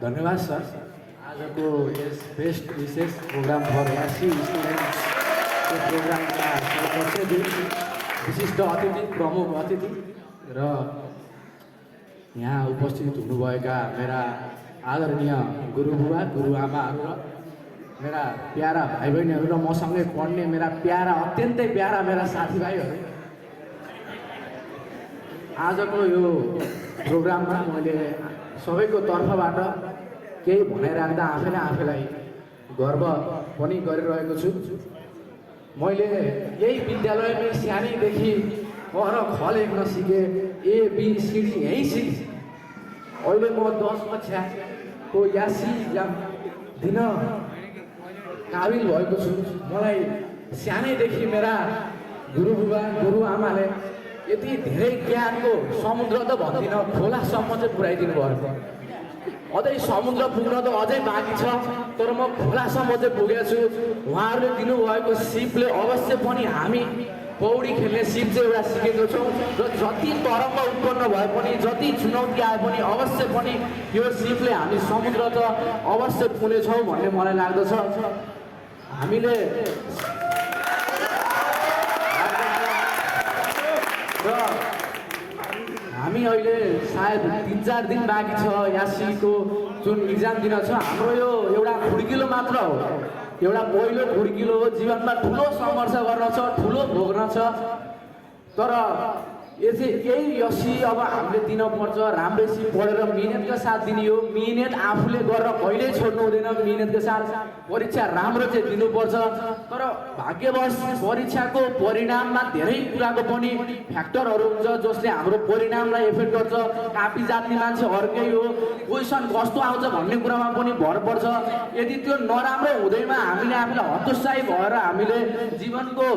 धन्यवाद सर। आजको यस बेस्ट विशेष प्रोग्राम फर एससी स्टुडेन्टको प्रोग्रामका सर्वप्रति विशिष्ट अतिथि प्रमुख अतिथि र यहाँ उपस्थित हुनुभएका मेरा आदरणीय गुरुबुबा गुरुआमाहरू र मेरा प्यारा भाइ बहिनीहरू र मसँगै पढ्ने मेरा प्यारा अत्यन्तै प्यारा मेरा साथीभाइहरू, आजको यो प्रोग्राममा मैले सबैको तर्फबाट केही भनाइराख्दा आफैले आफैलाई गर्व पनि गरिरहेको छु। मैले यही विद्यालयमै सानैदेखि क र ख लेख्न सिकेँ, एबिसिडी यहीँ सिकेँ। अहिले म 10 कक्षाको यासी इक्जाम दिन काबिल भएको छु। मलाई सानैदेखि मेरा गुरुबुबा गुरुआमाले यति धेरै ज्ञानको समुद्र त भन्दिनँ, खोलासम्म चाहिँ पुर्याइदिनु भएको। अझै समुद्र पुग्न त अझै बाँकी छ, तर म खोलासम्म चाहिँ पुगेको छु। उहाँहरूले दिनुभएको सिपले अवश्य पनि हामी पौडी खेल्ने सिप चाहिँ एउटा सिकेको छौँ र जति तरङ्ग उत्पन्न भए पनि जति चुनौती आए पनि अवश्य पनि यो सिपले हामी समुद्र त अवश्य पुग्नेछौँ भन्ने मलाई लाग्दछ। हामीले र हामी अहिले सायद 3-4 दिन बाँकी छ यासीको जुन इक्जाम दिन छ। हाम्रो यो एउटा खुड्किलो मात्र हो, एउटा पहिलो खुड्किलो हो। जीवनमा ठुलो सङ्घर्ष गर्न छ, ठुलो भोग्न छ, तर यही यसी अब हामीले दिनुपर्छ। राम्रैसी पढेर मिहिनेतका साथ दिने हो। मिहिनेत आफूले गरेर कहिल्यै छोड्नु हुँदैन। मिहिनेतका साथ परीक्षा राम्रो चाहिँ दिनुपर्छ। तर भाग्यवश परीक्षाको परिणाममा धेरै कुराको पनि फ्याक्टरहरू हुन्छ जसले हाम्रो परिणामलाई इफेक्ट गर्छ। कापी जात्ने मान्छे अर्कै हो, क्वेसन कस्तो आउँछ भन्ने कुरामा पनि भर पर्छ। यदि त्यो नराम्रो हुँदैमा हामीले आफूलाई हतोत्साही भएर हामीले जीवनको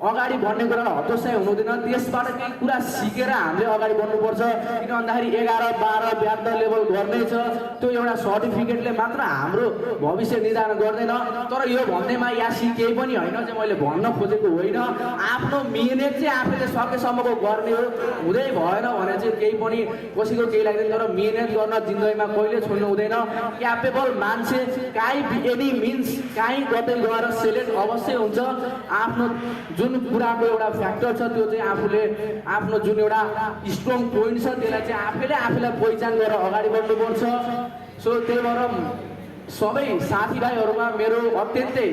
अगाडि बढ्ने कुरालाई हतोत्साही हुनुहुँदैन। त्यसबाट केही कुरा सिकेर हामीले अगाडि बढ्नुपर्छ। किन भन्दाखेरि 11-12 व्याध लेभल गर्नै छ, त्यो एउटा सर्टिफिकेटले मात्र हाम्रो भविष्य निर्धारण गर्दैन। तर यो भन्नेमा यासी केही पनि होइन चाहिँ मैले भन्न खोजेको होइन। आफ्नो मिहिनेत चाहिँ आफूले सकेसम्मको गर्ने हो। हुँदै भएन भने चाहिँ केही पनि कसैको केही लाग्दैन। तर मिहिनेत गर्न जिन्दगीमा कहिले छोड्नु हुँदैन। क्यापेबल मान्छे काहीँ एनी मिन्स काहीँ कतै गएर सेलेक्ट अवश्य हुन्छ। आफ्नो जुन कुराको एउटा फ्याक्टर छ त्यो चाहिँ आफूले आफ्नो जुन एउटा स्ट्रङ पोइन्ट छ त्यसलाई चाहिँ आफैलाई पहिचान गरेर अगाडि बढ्नुपर्छ। सो त्यही भएर सबै साथीभाइहरूमा मेरो अत्यन्तै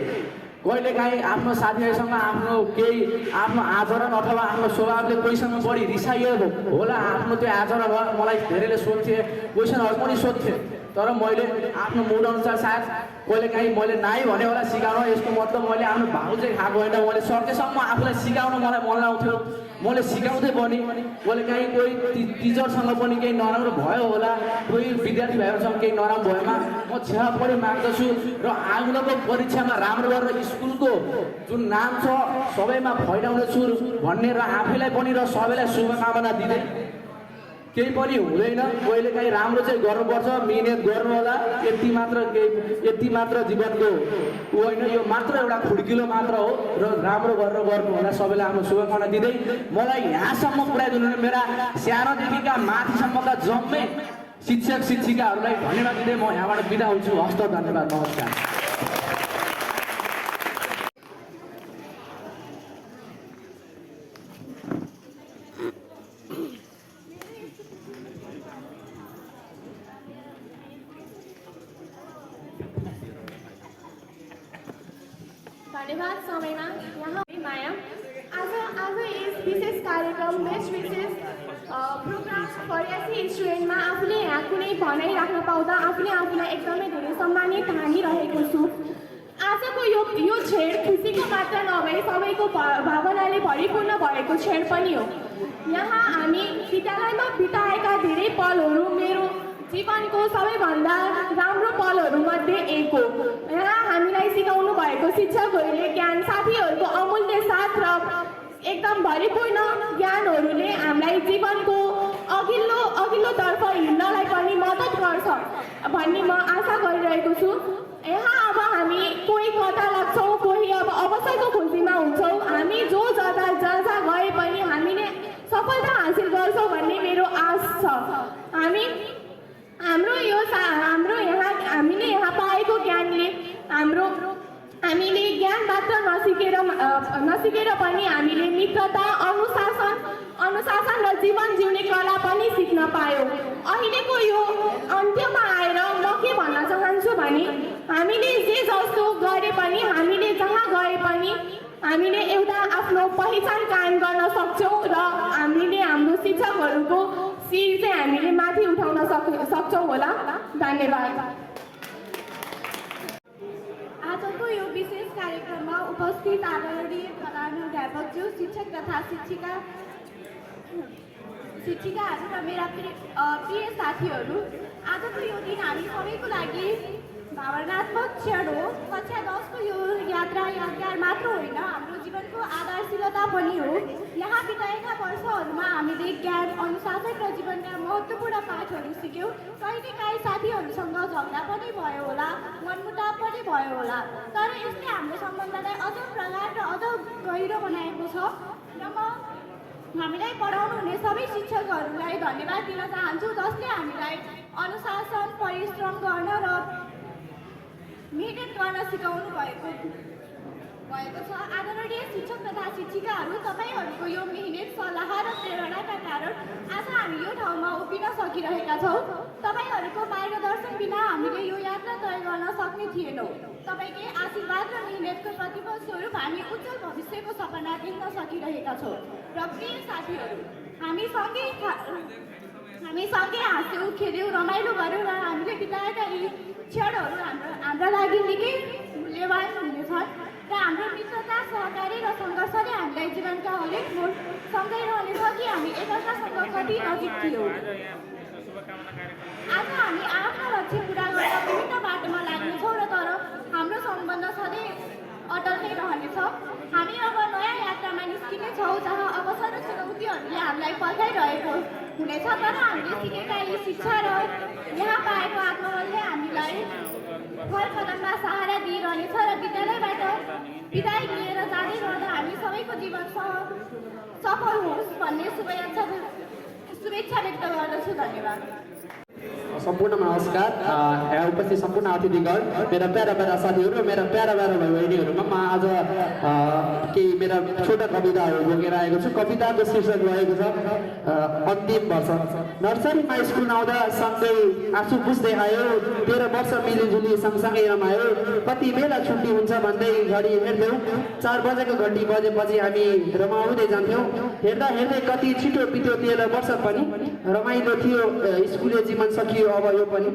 कहिलेकाहीँ आफ्नो साथीभाइसँग आफ्नो आचरण अथवा आफ्नो स्वभावले कोहीसँग बढी रिसाइयो होला। आफ्नो त्यो आचरण मलाई धेरैले सोध्थे, क्वेसनहरू पनि सोध्थे। तर मैले आफ्नो मुड अनुसार सायद कहिलेकाहीँ मैले नाइ भने होला सिकाउन। यसको मतलब मैले आफ्नो भाउ चाहिँ खाएको होइन। मैले सकेसम्म आफूलाई सिकाउन मलाई मन लाग्थ्यो, मैले सिकाउँदै पनि। कहिलेकाहीँ कोही टिचरसँग पनि केही नराम्रो भयो होला, कोही विद्यार्थी भाइहरूसँग केही नराम्रो भएमा म क्षमा पनि माग्दछु। र आउनको परीक्षामा राम्रो गरेर स्कुलको जुन नाम छ सबैमा फैलाउनेछु भन्ने र आफैलाई पनि र सबैलाई शुभकामना दिँदै केही पनि हुँदैन। कहिलेकाहीँ राम्रो चाहिँ गर्नुपर्छ, मिहिनेत गर्नु होला। यति मात्र जीवनको ऊ होइन, यो मात्र एउटा खुड्किलो मात्र हो र राम्रो गरेर गर्नु होला। सबैलाई आफ्नो शुभकामना दिँदै मलाई यहाँसम्म पुर्याइदिनु मेरा सानोदेखिका माथिसम्मका जम्मै शिक्षक शिक्षिकाहरूलाई धन्यवाद दिँदै म यहाँबाट बिदा हुन्छु। हस्त धन्यवाद, नमस्कार। धन्यवाद सबैमा। यहाँ माया आज यस विशेष कार्यक्रम बेस्ट विशेष प्रोग्राम फर एससी स्टुडेन्टमा आफूले यहाँ कुनै भनाइ राख्न पाउँदा आफूलाई एकदमै धेरै सम्मानित ठानिरहेको छु। आजको यो क्षण खुसीको मात्र नभई सबैको भावनाले भरिपूर्ण भएको क्षण पनि हो। यहाँ हामी विद्यालयमा बिताएका धेरै पलहरू मेरो जीवनको सबैभन्दा राम्रो पलहरूमध्ये एक हो। यहाँ हामीलाई सिकाउनु भएको शिक्षकहरूले ज्ञान, साथीहरूको अमूल्य साथ र एकदम भरिपूर्ण ज्ञानहरूले हामीलाई जीवनको अघिल्लोतर्फ हिँड्नलाई पनि मद्दत गर्छ भन्ने म आशा गरिरहेको छु। यहाँ अब हामी कोही कता लाग्छौँ, कोही अब अवसरको खोजीमा हुन्छौँ। हामी जहाँ गए पनि हामीले सफलता हासिल गर्छौँ भन्ने मेरो आश छ। हाम्रो ज्ञानले हामीले ज्ञान मात्र नसिकेर पनि हामीले मित्रता अनुशासन र जीवन जिउने कला पनि सिक्न पायौँ। अहिलेको यो अन्त्यमा आएर म के भन्न चाहन्छु भने हामीले जे जस्तो गरे पनि हामीले जहाँ गए पनि हामीले एउटा आफ्नो पहिचान कायम गर्न सक्छौँ र हामीले हाम्रो शिक्षकहरूको शिर चाहिँ हामीले माथि उठाउन सक्छौँ होला। धन्यवाद। आजको यो विशेष कार्यक्रममा उपस्थित आदरणीय प्रधानाध्यापकज्यू, शिक्षक तथा शिक्षिकाहरू र मेरा प्रिय साथीहरू, आजको यो दिन हामी सबैको लागि भावनात्मक क्षण हो। कक्षा 10 को यो यात्रा यादगार मात्र होइन, हाम्रो जीवनको आधारशिलता पनि हो। यहाँ बिताएका वर्षहरूमा हामीले ज्ञान, अनुशासन र जीवनका महत्त्वपूर्ण पाठहरू सिक्यौँ। कहिलेकाहीँ साथीहरूसँग झगडा पनि भयो होला, मनमुटाव पनि भयो होला, तर यसले हाम्रो सम्बन्धलाई अझ प्रगाढ र अझ गहिरो बनाएको छ। र म हामीलाई पढाउनु हुने सबै शिक्षकहरूलाई धन्यवाद दिन चाहन्छु, जसले हामीलाई अनुशासन, परिश्रम गर्न र मेहनत गर्न सिकाउनु भएको छ। आदरणीय शिक्षक तथा शिक्षिकाहरू, तपाईँहरूको यो मेहनत, सल्लाह र प्रेरणाका कारण आज हामी यो ठाउँमा उभिन सकिरहेका छौँ। तपाईँहरूको मार्गदर्शन बिना हामीले यो यात्रा तय गर्न सक्ने थिएनौँ। तपाईँकै आशीर्वाद र मेहनतको प्रतिफल स्वरूप हामी उज्जवल भविष्यको सपना देख्न सकिरहेका छौँ। र प्रिय साथीहरू, हामी सँगै हाँस्यौँ, खेल्यौँ, रमाइलो गऱ्यौँ र हामीले बिताएका यी क्षणहरू हाम्रा लागि निकै मूल्यवान हुनेछन् र हाम्रो मित्रता, सहकारी र सङ्घर्षले हामीलाई जीवनका हरेक मोड सँगै रहनेछ कि हामी एकअर्कासँग कति नजिक थियौँ। आज हामी आफ्नो लक्ष्य पुरा गर्न विभिन्न बाटोमा लाग्नेछौँ र तर हाम्रो सम्बन्ध सधैँ अटल नै रहनेछ। हामी अब नयाँ यात्रामा निस्किनेछौँ जहाँ अवसर र चुनौतीहरूले हामीलाई पर्खाइरहेको हुनेछ, तर हामीले सिकेका यी शिक्षा र यहाँ पाएको आत्मबलले हामीलाई हर कदममा सहारा दिइरहनेछ र विद्यालयबाट विदाई लिएर जाँदै गर्दा हामी सबैको जीवन सफल होस् भन्ने शुभेच्छा व्यक्त गर्दछु। धन्यवाद। सम्पूर्ण नमस्कार। यहाँ उपस्थित सम्पूर्ण अतिथिगण, मेरा प्यारा साथीहरू, मेरा प्यारा भाइ बहिनीहरूमा म आज केही मेरा छोटा कविताहरू बोकेर आएको छु। कविताको शीर्षक रहेको छ अन्तिम वर्ष। नर्सरीमा स्कुल आउँदा सँगै आँसु पुस्दै आयो, 13 वर्ष मिलिजुली सँगसँगै रमायो। कति बेला छुट्टी हुन्छ भन्दै घडी हेर्थ्यौँ, 4 बजेको घन्टी बजेपछि हामी रमाउँदै जान्थ्यौँ। हेर्दा हेर्दै कति छिटो बित्यो 13 वर्ष पनि, रमाइलो थियो स्कुले जीवन सकियो अब यो पनि।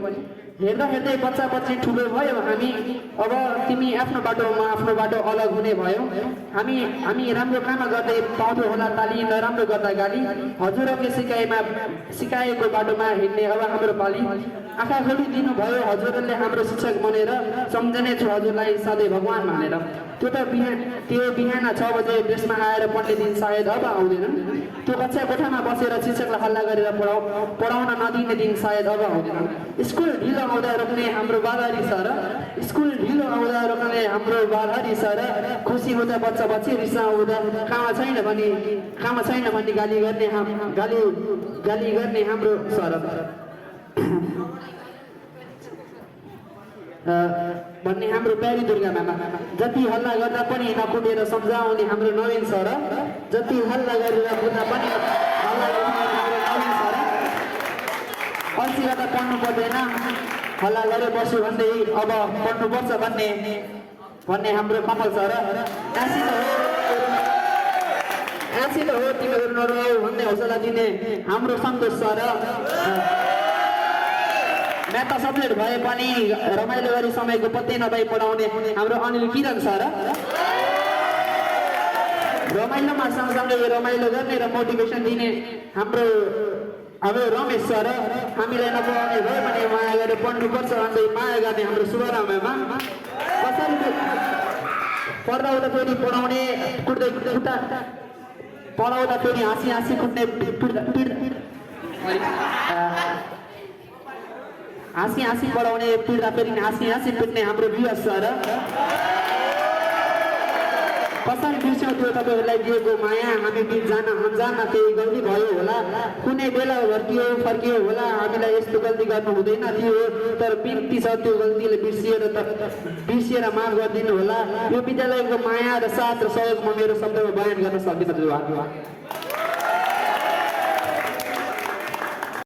हेर्दा हेर्दै बच्चा बच्ची ठुलो भयो हामी, अब तिमी आफ्नो बाटो म आफ्नो बाटो अलग हुने भयो। हामी राम्रो काम गर्दै पाउँथ्यौँ होला ताली, नराम्रो गर्दा गाली। हजुरहरूले सिकाएको बाटोमा हिँड्ने अब हाम्रो पाली। आँखा खोलिदिनु भयो हजुरहरूले हाम्रो शिक्षक बनेर, सम्झने छु हजुरलाई सधैँ भगवान मानेर। त्यो बिहान 6 बजे ड्रेसमा आएर पढ्ने दिन सायद अब आउँदैन। त्यो कक्षा कोठामा बसेर शिक्षकलाई हल्ला गरेर पढाउन नदिने दिन सायद अब आउँदैन। स्कुल ढिलो आउँदा रोक्ने हाम्रो बाधारी सर, स्कुल ढिलो आउँदा रोक्ने हाम्रो बाधारी सर। खुसी हुँदा बच्चा बच्ची, रिसा आउँदा काम छैन भने गाली गर्ने हाम्रो सर भन्ने हाम्रो प्यारी दुर्गा मामा। जति हल्ला गर्दा पनि नकुटेर सम्झाउने हाम्रो नवीन सर, जति हल्ला गरेर बुझ्दा पनि हल्ला गर्ने हाम्रो नवीन सर। अल्छी गर्दा पढ्नु पर्दैन, हल्ला गरेर बस्यो भन्दै अब पढ्नुपर्छ भन्ने हाम्रो कमल सर। आँसी त हो तिमीहरू नरुवाऊ भन्ने हौसला दिने हाम्रो सन्तोष सर। म्याथ सब्जेक्ट भए पनि रमाइलो गरी समयको पत्तै नपाई पढाउने हाम्रो अनिल किरण सर। रमाइलोमा सँगसँगै रमाइलो गर्ने र मोटिभेसन दिने हाम्रो रमेश सर। हामीलाई नपढाउने भयो भने माया गरेर पढ्नुपर्छ भन्दै माया गर्ने हाम्रो शुभराममा। कसरी पढ्दा हुँदा फेरि पढाउने, कुट्दै खुट्टा पढाउँदा फेरि हाँसी कुट्ने, हाँसी पढाउने, पिट्दा फेरि हाँसी पिट्ने हाम्रो विवास सर। कसरी बिर्स्यौँ त्यो तपाईँहरूलाई दिएको माया हामी बिच जान अनजानमा केही गल्ती भयो होला कुनै बेला फर्कियो होला हामीलाई यस्तो गल्ती गर्नु हुँदैन थियो तर बिन्ती छ त्यो गल्तीले बिर्सिएर माफ गरिदिनु होला यो विद्यालयको माया र साथ र सहयोग म मेरो शब्दमा बयान गर्न सकिन्छ।